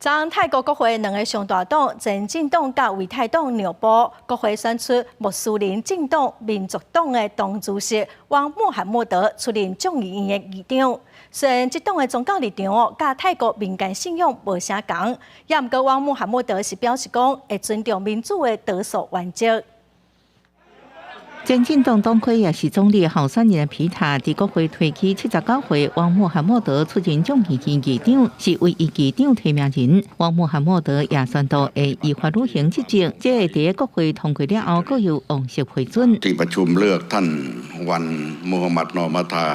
昨泰國國會兩个上大黨前進黨佮為泰黨讓步，國會選出穆斯林政黨民族黨的黨主席汪穆罕默德出任眾議院的議長。雖然這黨的宗教立場哦，佮泰國民間信仰無啥仝，也毋過汪穆罕默德是表示講會尊重民主的多數原則。前進黨黨魁也是總理候選人皮塔，佇國會提起79歲王穆罕默德出任眾議院議長，是唯一議長提名人。王穆罕默德也宣布會依法履行職責，這會佇國會通過了後，閣由王室批准。 ที่ประชุมเลือกท่านวันมูฮัมหมัดนอร์มะทา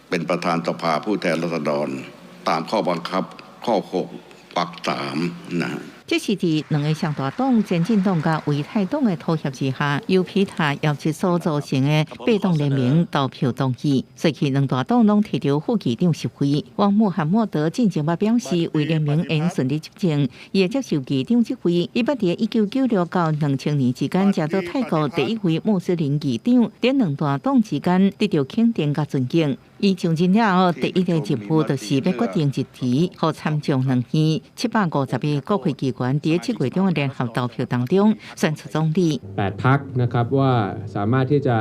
เป็นประธานสภาผู้แทนราษฎรตามข้อบังคับข้อ6วรรค3นะ這是佇兩个上大黨前進黨佮為泰黨的妥協之下，由皮塔要求所組成的八黨聯盟投票同意。隨去兩大黨攏提著副議長席位。王穆罕默德進前捌表示，為聯盟會順利執政，伊會接受議長職位。伊捌佇1996到2000年之間，成做泰國第一位穆斯林議長，佇兩大黨之間得著肯定佮尊敬。伊上任了後，第一个任務就是欲決定日期，予參眾兩院750个國會議員佇7月中的聯合投票當中選出總理。 8พรรคนะครับว่าสามารถที่จะ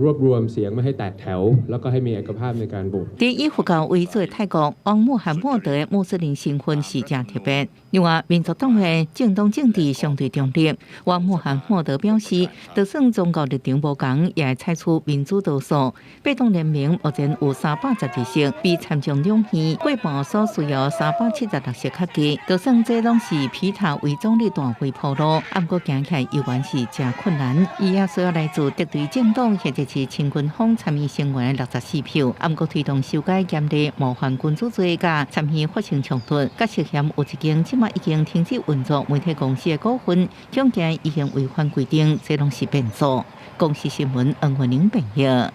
รวบรวมเสียงไม่ให้แตกแถวแล้วก็ให้มีเอกภาพในการโหวต 佇以佛教為主的泰國，王穆罕默德的穆斯林身份是誠特別。另外，民族黨的政黨政治相對中立。王穆罕默德表示，就算宗教立場無仝，也會採取民主多數。八黨聯盟目前有312席，比參眾兩院過半所需要376席較低。就算這攏是皮塔為總理大位鋪路，毋過行起來猶原是誠困難。伊也需要來自敵對政黨或者是親軍方參議成員的64票，毋過推動修改嚴厲冒犯君主罪，佮參議發生衝突，佮涉嫌有一間這馬已經停止運作媒體公司的股份，恐驚已經違反規定，這攏是變數。公視新聞黃雲玲編譯。